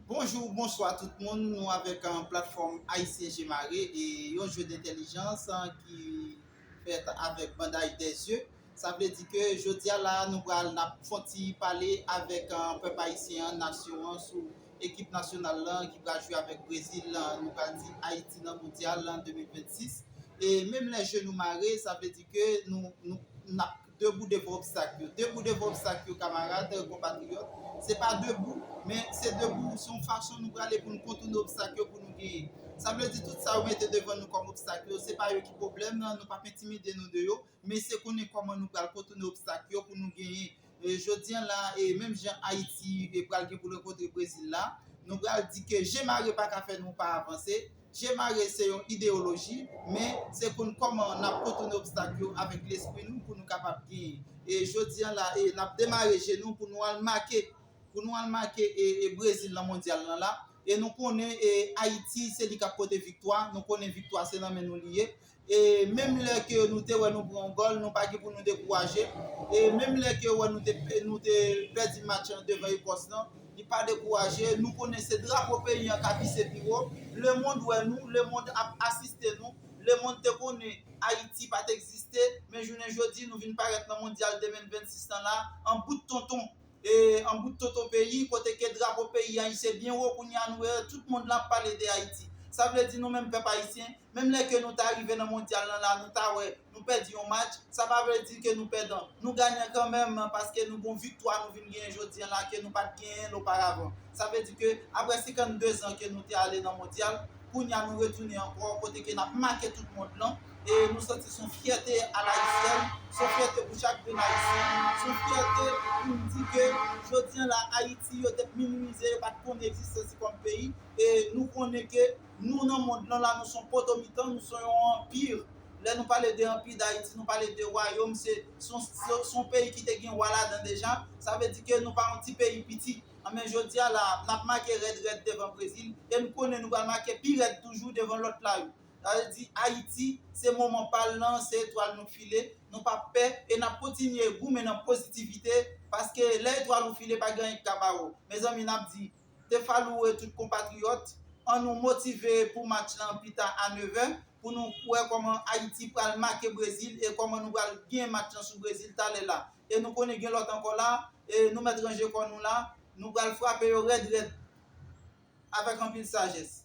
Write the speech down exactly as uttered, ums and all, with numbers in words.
Bonjou, bonswa tout moun. Nou avèk platfòm Ayisyen Je Mare e yon jeu d'intelligence ki fèt avèk Bandaj Dèzye. Sa vle di ke jodi a la, nou pral n ap fè yon ti pale avèk pèp ayisyen an, nasyon an, sou ekip nasyonal lan ki pral jwe avèk Brezil. Nou pral di Ayiti nan mondyal lan de mil vennsis. E menm lè je nou mare, sa vle di ke nou, nou, n ap debou devan obstak yo. Debou devan obstak yo, kamarad, konpatriyòt, se pa debou, men se debou, se yon fason nou prale pou nou kontounen obstak yo pou nou genyen. Sa vle di tout sa yo mete devan nou kòm obstak yo, se pa yo ki pwoblèm nan, nou p ap entimide nou de yo, men se konnen kòman nou pral kontounen obstak yo pou nou genyen. E jodi a la, e menm jan Ayiti e pral gen pou l rankontre Brezil la, nou pral di ke je mare pa ka fè nou pa avanse. Je mare se yon ideyoloji, men se konn kòman n ap kontounen obstak yo avèk lespri nou pou nou kapab genyen. E jodi a la, e n ap demare je nou pou nou al make, pou nou al make e, e Brezil nan mondyal lan la. E nou konnen e Ayiti se li k ap pote viktwa, nou konnen viktwa se nan men nou li ye. E menm lè ke nou te wè nou pran yon gòl, nou pa gen pou nou dekouraje. E menm lè ke wè nou te, nou te pèdi match lan devan Ekòs lan, li pa dekouraje. Nou konnen se drapo peyi an k ap ise pi wo. Lemonn wè nou, lemonn ap asiste nou. Lemonn te konnen Ayiti pa t egziste, men jounen jodi nou vin parèt nan mondyal de mil vennsis lan la an bout tonton. E an bout tonton peyi, kote ke drapo peyi a ise byen wo, kounye a nou wè tout mond lan ap pale de Ayiti. Sa vle di nou menm pèp ayisyen, menm lè ke nou ta rive nan mondyal lan la, nou ta wè nou pèdi yon match, sa pa vle di ke nou pèdan. Nou ganyan kanmenm, paske nou gon viktwa nou vin genyen jodi a la ke nou pa t genyen l oparavan. Sa vle di ke apre senkannde zan ke nou te ale nan mondyal, kounye a nou retounen ankò kote ke n ap make tout mond lan. E nou santi se yon fyète alayisyèn, se yon fyète pou chak grenn ayisyen, se yon fyète pou n di ke jodi a la Ayiti yo te minimize, yo pa t konnen egzistans li kòm peyi. E nou konnen ke nou nan mond lan la, nou se yon poto mitan, nou se yon anpi. Lè nou pale de anpi Dayiti, nou pale de wayòm, se se yon, se yon peyi ki te gen wa ladan deja. Sa vle di ke nou pa yon ti peyi piti. Anben jodi a la, n ap make rèd rèd devan Brezil e n konnen nou pral make pi rèd toujou devan lòt la yo. Sa vle di Ayiti, se moman pa l lan, se etwal nou k file, nou p ap pè e n ap kontinye goumen nan pozitivite, paske lè etwal ou file, pa gen anyen k ka bare w. Mezanmi, n ap di, Tefalou e tout konpatriyòt, ann nou motive pou match lan pita a nevè, pou nou wè kòman Ayiti pral make Brezil e kòman nou pral gen match lan sou Brezil talè la. E nou konnen gen lòt ankò la, e nou mèt ranje kò nou la, nou pral frape yo rèd rèd avèk anpil sajès.